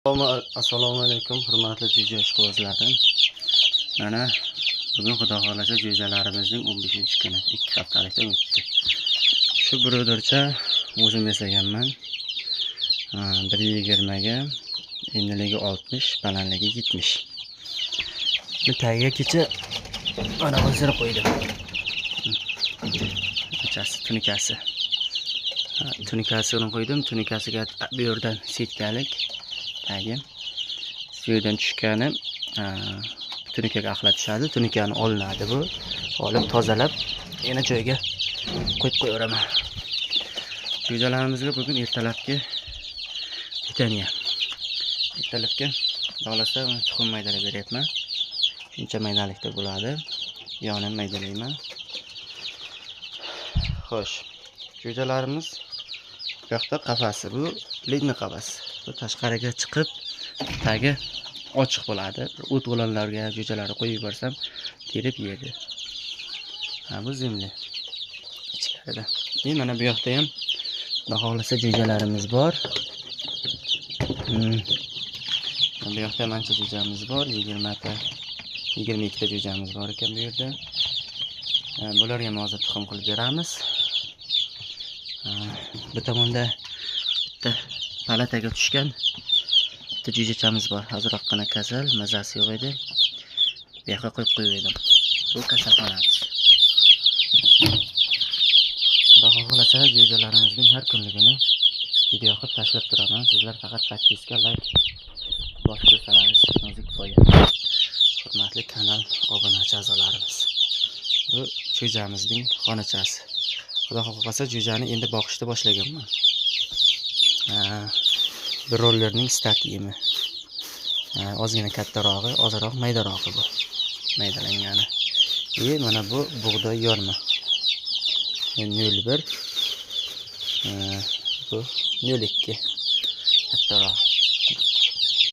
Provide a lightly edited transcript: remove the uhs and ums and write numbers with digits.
Assalomu alaykum hurmatli jo'ja ishqibozlarim. Mana bugun xudo xohlasa jo'jalarimizning 15-kuni, 2 haftalikdan o'tdi. Shu birodarcha o'zim yasaganman. 1.20 ga, enligi 60, balandligi 70. Bu tagiga kecha mana bunisini qo'ydim. Ochasi, tunikasi. Tunikasini qo'ydim. Tunikasiga bu yerdan setkalik tagi. Shu yerdan tushgani tunikaga axlat tushadi. Tunikani olinadi bu. Olib tozalab yana joyiga qo'yib qo'yaveraman. Jo'jalarimizga bugun ertalabki pitaniya. Ertalabki xohlasa tuxum maydalab beryapman. Shuncha maydalikda bo'ladi. Yonini maydalayman. Xo'sh, jo'jalarimiz bu yoqda qafasi, bu lidni qafasi. Bu tashqariga chiqib tagi ochiq bo'ladi. O't o'lanlarga jo'jalarni qo'yib yuborsam terib yeydi. Ha, bu zemli ichkarida. E mana bu yoqda ham xudo xohlasa jo'jalarimiz bor. Bu yoqda ham ancha jo'jamiz bor, 20 ta, 22 ta jo'jamiz bor ekan bu yerda. Bularga ham hozir tuxum qilib beramiz. Bu tomonda bitta palataga tushgan bitta jo'jachamiz bor. Ozroqgina kasal, mazasi yo'q edi. Bu yoqqa qo'yib qo'yib edim. Bu kasalxonamiz. Xudo xohlasa jo'jalarimizning har kunligini video qilib tashlab turaman. Sizlar faqat podpiska, like bosib qo'ysalaringiz o'zi kifoya. Hurmatli kanal obunachi a'zolarimiz. Bu jo'jamizning xonachasi. Xudo xohlasa jo'jani endi boqishni boshlaganman. Brollerning start yemi. Ozgina kattarog'i, ozroq maydarog'i bu. Maydalangani. E mana bu bug'doy yorma. 0.1, bu 0.2 kattarog'i.